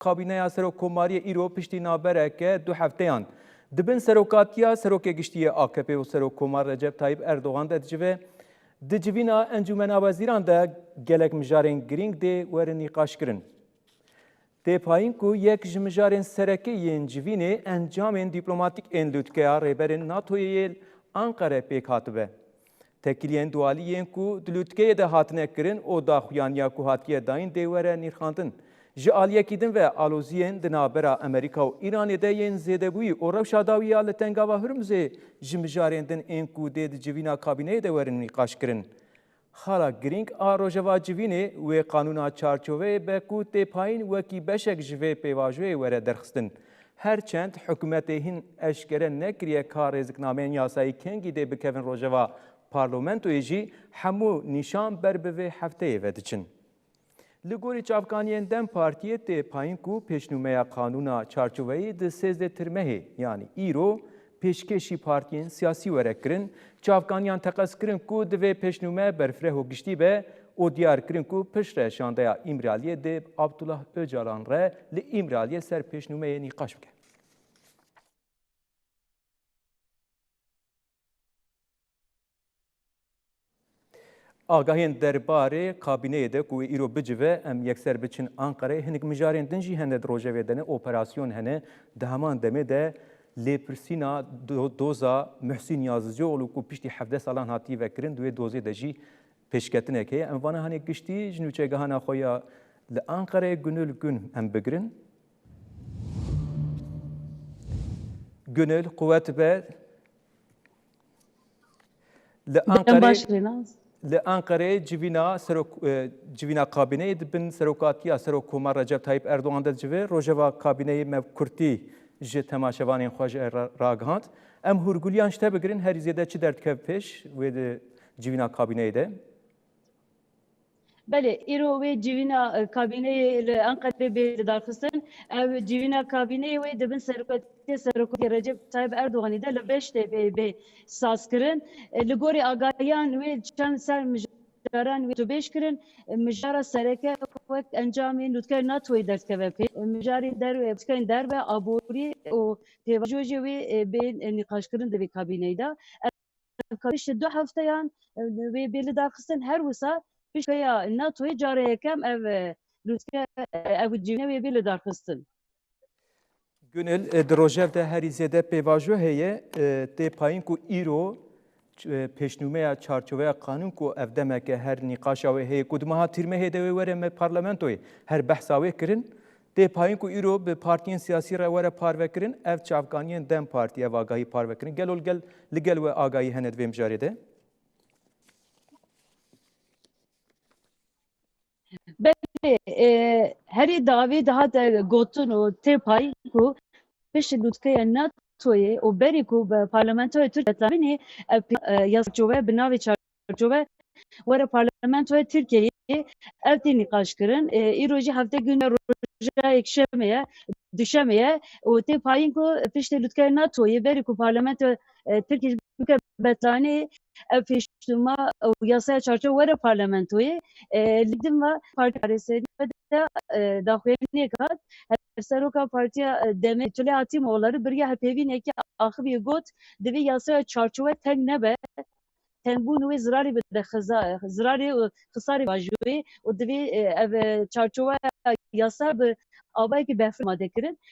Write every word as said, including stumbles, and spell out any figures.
Kabîneya Serokkomariyê îro piştî navbereke du hefteyan di bin serokatiya Serokê Giştî yê A K P û Serokkomar Recep Tayyip Erdogan de dicive. Di civîna Encûmena Wezîran de gelek mijarên girîng dê werin nîqaşkirin. Tê payîn ku yek ji mijarên sereke yên civînê encamên dîplomatîk ên lûtkeya rêberên NATOyê yê li Anqere pêk hatibe. Tekiliyên dualî yên ku di lûtkeyê de hatine kirin û daxuyaniya ku hatiye dayîn dê were nirxandin. Ji aliyekî din ve aloziyên di navbera Amerîka û Îranê de yên zêdebûyî û rewşa dawî ya li Tengava Hurmuzê ji mijarên din ên ku dê di civîna kabîneyê de werin nîqaşkirin. Xala girîng a rojeva civînê wê qanûna çarçoveyê be ku tê payîn wekî beşek ji vê pêvajoyê were derxistin. Her çend hikûmetê hîn eşkere nekiriye ka rêziknameyên yasayî kengî dê bikevin rojeva parlamentoyê jî, hemû nîşan ber bi vê hefteyê ve diçin. Li gorî çavkaniyên DEM Partiyê tê payîn ku pêşnûmeya qanûna çarçoveyî di sêzdeh Tirmehê, yanî îro, pêşkêşî partiyên siyasî were kirin. Çavkaniyan teqez kirin ku divê pêşnûme berfireh û giştî be û diyar kirin ku piştre şandeya Îmraliyê dê Abdullah Ocalan re li Îmraliyê ser pêşnûmeyê nîqaş bike. Agahiyên derbarê kabîneyê de ku wê îro bicive, em yekser biçin Anqereyê. Hinek mijarên din jî hene di rojevê de ne, operasyon hene. Di heman demê de lêpirsîna do-, doza Muhsîn Yazıcıoğlu ku piştî hevdeh salan hatiye vekirin, di wê dozê de jî pêşketinek heye. Em vana hanê giştî ji nûçegihana xwe ya li Anqereyê Gönül Gün em bigirin. Gönül, quwet be. Li Anqerê, baş, Rênaz. Li Anqerê civîna serok, e, civîna kabîneyê di bin serokatiya Serokkomar Recep Tayyip Erdogan de dicive. Rojeva kabîneyê me kurtî ji temaşevanên xwe jî ra-, ragihand. Em hûrgulîyan ji te bigirin, herî zêde çi derdikev pêş wê di civîna kabîneyê de? Belê, îro wê civîna, e, kabîneyê li Enqerê bê lidarxistin. Ev civîna kabîneyê wê di bin serokatiya Serokê Recep Tayyip Erdoganî de li Beştê bê, bê sazkirin. E, li gorî agahiyan wê çend ser mijaran wê tubêj kirin. E, mijara sereke wek encamên lûtkeya NATOyê derdikeve pê. E, mijarên derve, lûtkeyên derve, aborî û pêvajoyê jî wê, e, bên, e, nîqaşkirin di vê kabîneyê de. Piştî du hefteyan, e, wê bê lidarxistin, her wisa piştî ya NATOyê cara yekem ev, e, lûtke, e, ev civîne wê bê lidarxistin. Gönül, e, di rojev de herî zêde pêvajo heye, e, tê payîn ku îro, e, pêşnûmeya çarçoveya qanûn ku ev demeke her nîqaşa wê heye ku di meha Tîrmehê de wê were me parlamentoyê her behsa wê kirin. Tê payîn ku îro bi partiyên siyasî re were parvekirin, ev çavkaniyên DEM Partî ev agahî parvekirin. Gelo li gel, li gel we agahî hene di vê mijarê de? Belê, e, herî dawî dihat, e, gotin û tê payîn ku piştî lûtkeya NATOyê û berî ku bi parlamentoya Tirkiye tlavînê, e, e, yasa çarçove bi navê çarçove were parlamentoya Tirkiyeyê ev tê nîqaş kirin. E, îro jî heftê gund e, roja yekşemê ye, duşemê ye û tê payîn ku piştê lûtkeya NATOyê berî ku parlamentoya, e, Tirkiye bike betlanê ev pêşnûma û yasaya çarçove were parlamentoyê. E, li din ve partî karêserî de, e, daxuyaniyek hat. Hevseroka partiya, e, DEMê Çilê Hatîmoğulları biriya hevpeyvînekî axivî got, divê yasaya çarçove teng nebe. Tengbûn wê zirarê bide xiza-, zirarê û xisarê bajoyê û divê, e, ev, e, çarçoveya yasa bi avayekî berfireh amade kirin.